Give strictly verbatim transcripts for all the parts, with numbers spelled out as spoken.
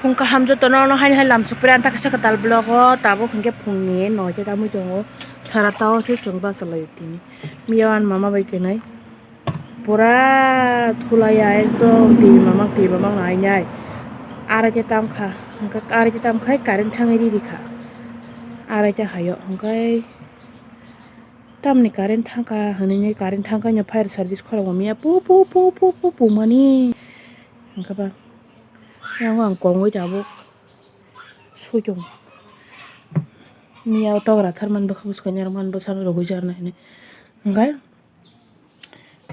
Phung kaham jotono, no haini hai lam sukpre ang ta kaisa kwtal vlog o, tabuk hinkhe phungni noita tamwi tongo, sara tao se chwng bachalaio tini. Miya ani mama bai kwnwi pura thulaiya ekdom twi mamang twi mamang nainai. Araita tamkha, hwnkhe araita tamkhai current thangwi riri kha. Araita haio hwnkhe tamni current thangkha hwnwi current thangkha no fire service khorokma miya pu pu pu pu pu pumani. Hwnkhe ba yang ang kongwi tabuk. Sui tongo. Miya o togra tharmani bwkha bwskango arokmani bwsano rwgwi jarna hinwi. Hwnkhe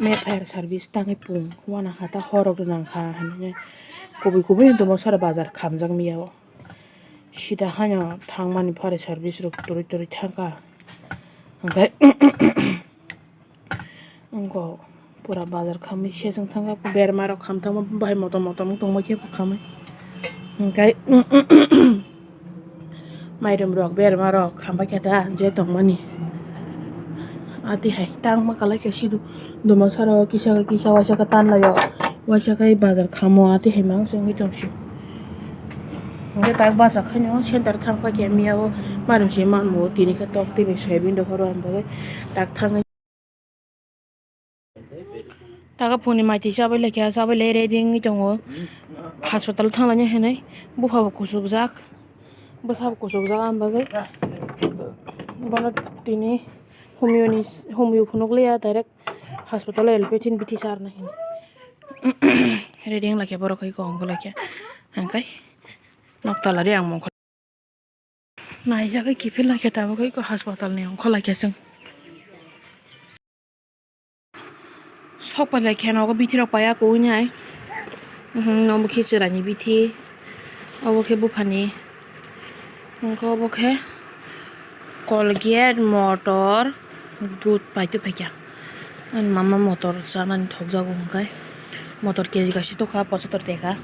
me fire service tangwi pung wana kha ta horok nang kha hinwi kubui kubui tongma sara bazar khamjak miya o. Sida haino thangmani fire service rok toroi toroi thangkha. Hwnkhe Wngkha pura bazar khamwi sesong thangkha, berma rok kham thangma bahai motom motom wng tongma khe bo khamwi. Hwnkhe mairum rok berma rok kham paikha da je tongmani. Atihai tangma kalai khe sidu duma sara o kisa kisa waisa khe tanlaio, waisa khe bazar khamo atihai mangsi wngwi tongsi. Hwnkhe tak bachak khaino center thang paikha miya o mairum se manmo tini khe tok twi bai soyabin rok horo ang bagwi tak thangwi. Taka phone ni maitwi chabai laikha, chabai lai ready wngwi tongo. Hospital thanglaina hinwi bupha bo kuchukjak, bwsa bo kuchukjak, ang bagwi bono tini homeo ni, homeo phunukliya, direct hospital o elphi thin bithi charna hinwi. Ready wnglaikha borok hai kok wnglaikha, hwnkhe nok talari ang mungkha. Naijagwi kiphilna khe tabuk eko haspatal ni ongkhorlai khe chwng. Sok pai lai khe nogo bithi rok paiya kuinai. Mhm, obo khe chwraini bithi. Obo khe buphani. Hwnkhe obo khe Colgate, motor, dudh paitwi phaikha. Ani mama motor chanani thokjago hwnkhe motor K G kaisa tokha pochator teka,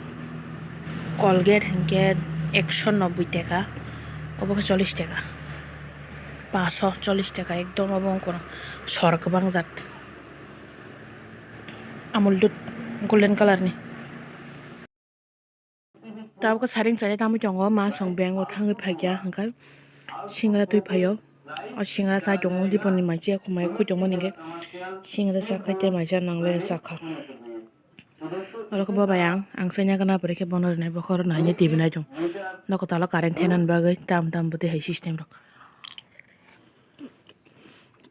Colgate hinkhe ekso nobboi teka, obo khe chollish teka, paso chollish teka, ekdom obo wngkha sor kwbang jat Amul Dudh golden colour ni. Tabuk saring chari tangwi tongo, ma song bank o thangwi phaikha, hwnkhe singra twi phaio. O singra chai tongo, dipor ni mai chiya khumai khwi tongmani hwnkhe singra chakhai tei mai cha nangle chakha. Oro khe bo bai ang, ang chaina gana pore khe bono rinai, bokhoro nainai T V nai tong. Nokotalo current thenani bagwi tam tam bwtwi hai system rok.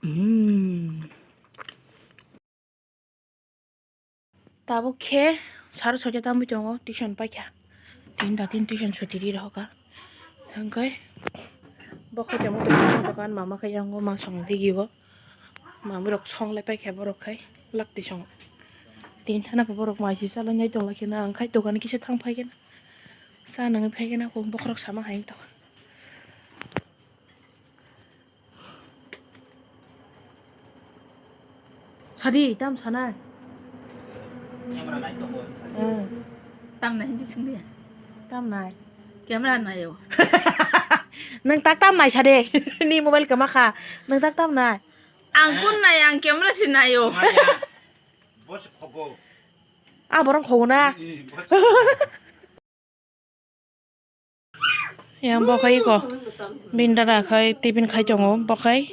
Mm. Tabuk khe saro soita tangwi tongo, tuition paikha. Tinta tin tuition suti ri rohorkha. Hwnkhe bo khe tamo dokan, mama khe yango ma song digi o. Mami rok song lai paikha borok khai lak tisong. Tin thana khe borok mai si chalai nai tong lai khe na, ang khai dokan kisa thang phai khe na. Cha nangwi phai khe na, bokhorok sama hai wng tong. Sadi, tam sanai. Camera light tongo. Hmm. Tam nai hinwi swngdi. Tam nai. Camera naio. Nwng tak tam nai sade. Ni mobile kwma kha. Nwng tak tam nai. Ang kun nai, ang camera se naio. Maya. Boss khogo. Ah, borong khogo na. Eh, boss. Yang bo khai ko. Bini dada khai tiffin khai tongo, bo khai.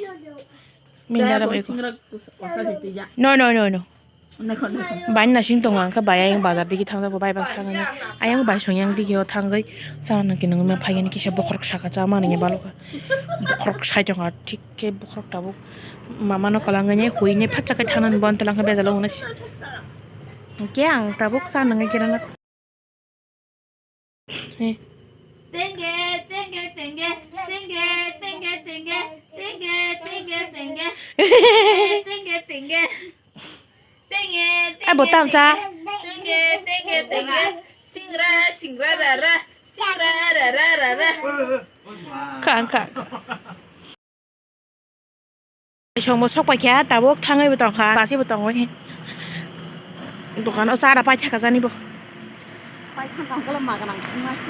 Bini dada bai ko. No, no, no, no. Bai nasing tongo, ang khe bai ayang bazar digi thangjago, bai bas thangani. Ayang bai song yang digi o thangwi. Cha nang kinang ma phai ani kisa bokhorok saka cha mani ni balo. Bokhorok sai tongo, thik khe bokhorok tabuk. Mama no kwlangwi nai hui nai phatsa khe thangnani bo tolangkhe bejalo wngnai. Hwnkhe ang tabuk cha nangwi khe rwna. He. Tenge, tenge, tenge, tenge, tenge, tenge, tenge, tenge, tenge, tenge, tenge. Tenge, tenge, tenge, tenge, tenge, tenge. Singra, singra, ra, ra. Singra, ra, ra, ra, ra. Kha, kha. Songbo sok paikha, tabuk thangwi bo tongkha, basi bo tongwi. Dokano chara paithaka jani bo.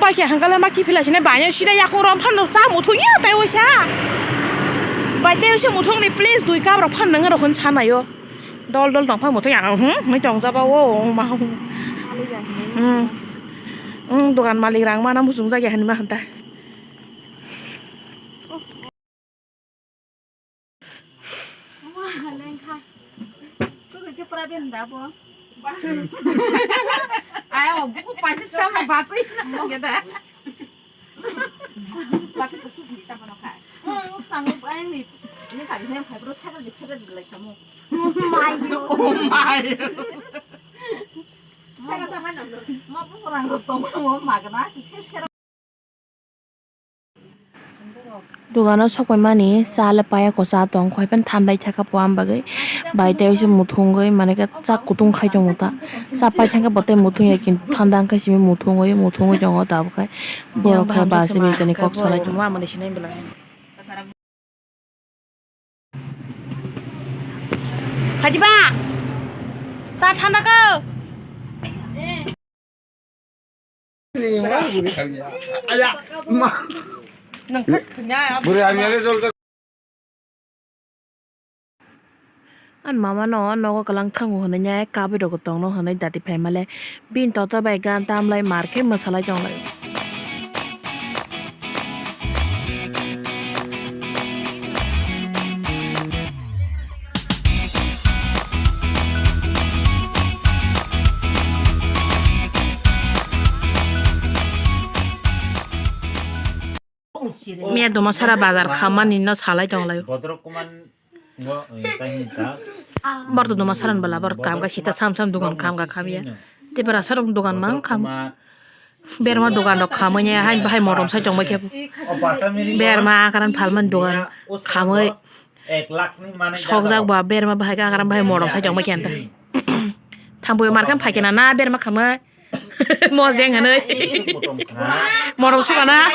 Paikha hangkala ma kiphila sine baino sida yakung rom phano cha muthung ya tai oisa. Bai tai oisa muthung ni please dui cup rok phan nang rok hwn sanayo. Dol dol tong pha muthung ya, hmm, mai tong jaba o ma. Hmm. Wng, dogan malik rang mana muchungjak ya hinwi ma hwn ta. Ayang buku panci sama batu itu nang kita. Batu kusuk di taman okai. Hmm, tanggup ayang ni. Ini kali ini yang fiber saya di fiber di lagi kamu. Oh my. Oh my. Mau apa orang rotong mau magna sih. Dogano sokpaimani cha le paiya ko cha tong khoi phan thandai thaka po am bagwi bai tei se muthungwi mane khe cha kutung khai tongo ta cha pai thangkhe bo tei muthung ya kintu thanda wngkhe simi muthungwi muthungwi tongo tabuk khai borok khe ba simi kani kok salai tongo. Khajiba, cha thanda ko. Aya, ma. Bwrwi hamya le jol jol. Ani mama no nogo kwlang thango hwnwi nya kabwi rok tongno hwnwi dati phaimale bini toto bai gan tamlai mar khe mwsalai tonglai. Miya duma sara bazar khamani no salai tonglai. Bodrok kuman ngo, eh, tai hinta. Bor to duma saran bala bor kam ga sita sam sam dugan kam ga kham ya. Te bara sarong dugan mang kham. Berma dugan rok khamani hai bahai motom sai tong bai khe. Berma akaran phalman dugan khamai. Sokjak ba berma bahai akaran bahai motom sai tong bai khe anta. Thambo mar khan phai khe na na berma khamai. Mojeng hinwi. Motom sukana.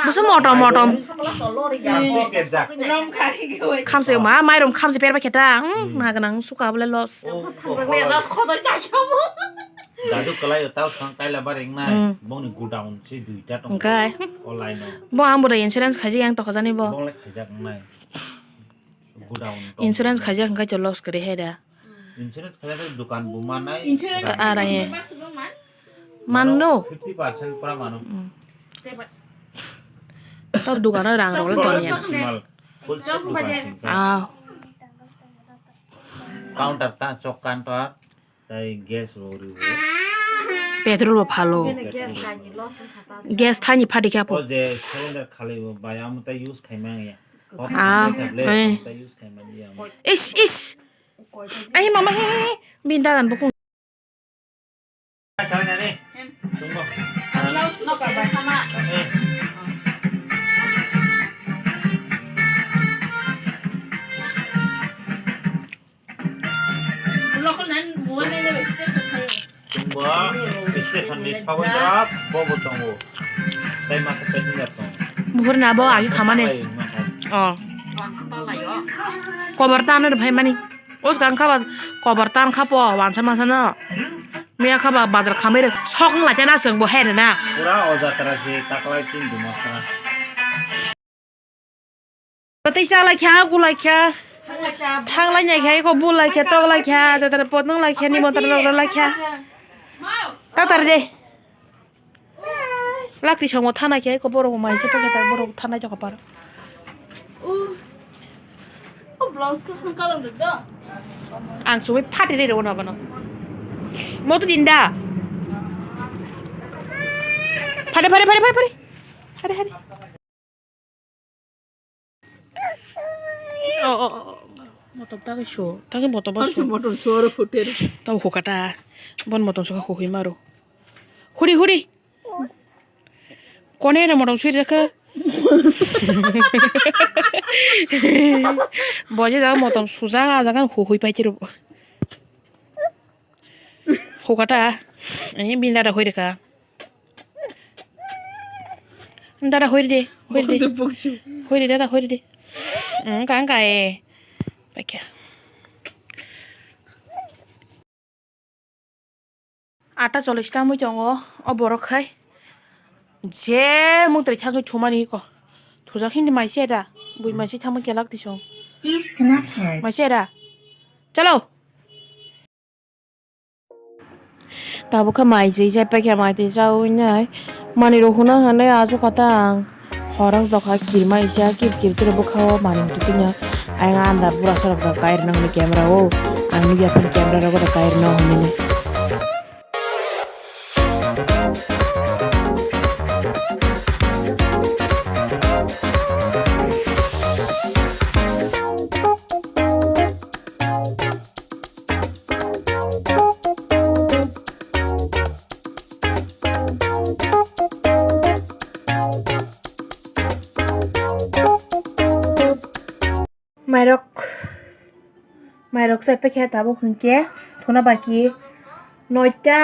Busu motom motom. Khamse ma mairum khamse perba kheta. Hmm, ma ganang suka bole los. Dadu kwlaio tao thang kaila baring nai. Hmm. Bongni godown se duita tong. Hwnkhe? O line o. Bo ang bwrwi insurance khaijak yang tokha jani bo. Bong le khaijak nai. Godown tong. Insurance khaijak hwnkhe to loss kwrwi hai da. Insurance khaijak dukan bo manai. Insurance. Ara he. Mano. Fifty percent pura mano. Hmm. Tor dukano rang rok le ton ya. Small. Wholesale dukan sing. Ah. Counter ta chok counter. Tai gas rok rw. Petrol bo phalo. Petrol. Gas thani phadi khe apho. O je cylinder khalai bo bai amo tai use khai mang ya. Ah, tablet eh. Tai use khai mang ya. Is, is. Ai mama he he he. Bin dagan bukung. Chai nani. Tunggu. Eh. Chwngbo station ni sabo drop bo bo tongo. Tai masa passenger tongo. Buhur na bo agi khamani. Tai masa. Oh. Kobar ta ano phai mani. Os gang kha ba kobar tan kha po wansa masa no. Miya kha ba bazar khamai rek sok wng lai chana chwng bo hai rwna. Pura o jatra se taklai chini duma kha. Tei cha lai kha, gu lai kha. Thang lai nai kha, eko bu lai kha, tok lai kha, jatra pot nang lai kha, ni montra rok lai kha. Ta tar de. Lakti songo thana khe, eko borok mai se, ta borok thana jaka par. Ang chumui phati rwi rw nw bono. Moto din da. Phari, phari, phari, phari, phari. Hari, hari. Oh, oh, oh, oh. Motom tagwi su. Tagwi motom su. Motom su oro hotel. Tamo hukata. Bon motom su ka huhui maru. Huri, huri. Kone re motom sui jakha. Boje jaga motom sujak a jaga huhui pai tiro. Hukata. Ani bin dada hoi reka. Dada hoi de, hoi de. Hoi de dada hoi de. Ang kang kai. Paikya. Ata chollish ta mui tongo, o borok khai je mung twi thangwi thumani ko. Thujak hindi mai se da, bui mai se thangma kelak tisong. Disconnected. Maisera. Chalo. Tabuk khe mai twi chai paikha, mai twi chaui nai. Manwi rok huna hwnwi achuk kha ta ang. Horok dokha kirma isa kir kir kir bwkha o manwi twi twi no. Ayang andar bura sorok da kairwna hwnwi camera o. Ang nukya phano camera rogo da kairwna hwnwi. Mairok, mairok chai paikha tabuk hinkhe thuna baki noita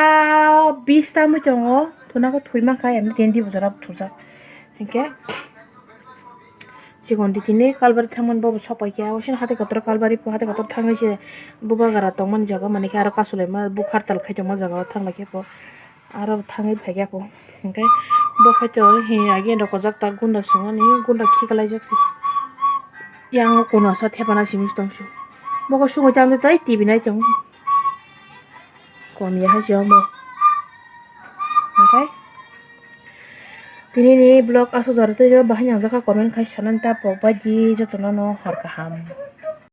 bis ta wngwi tongo, thuna khe thwi mankha, emni tini di bujora thujak hinkhe. Chikon di tini kalbari thangmani bobo sok paikha, oisini hatai kotor kalbari pho, hatai kotor thangwi se bubagra tongmani jaga, manikhe aro kasu laima buk hartal khai tongma jaga o thang laikhe pho. Aro thangwi phaikha kho. Hwnkhe bo khaito he agi rokojak ta gunda songmani gunda khiklaijak se. Yang o kono asa thepana simi tongsu. Bo khe sumui tangwi tai T V nai tongo. Kom ya hai se omo. Hwnkhe tini ni vlog asuk jora twi bahai nang jak kha, comment khai sanani ta pok bai di jotono no hor kaham.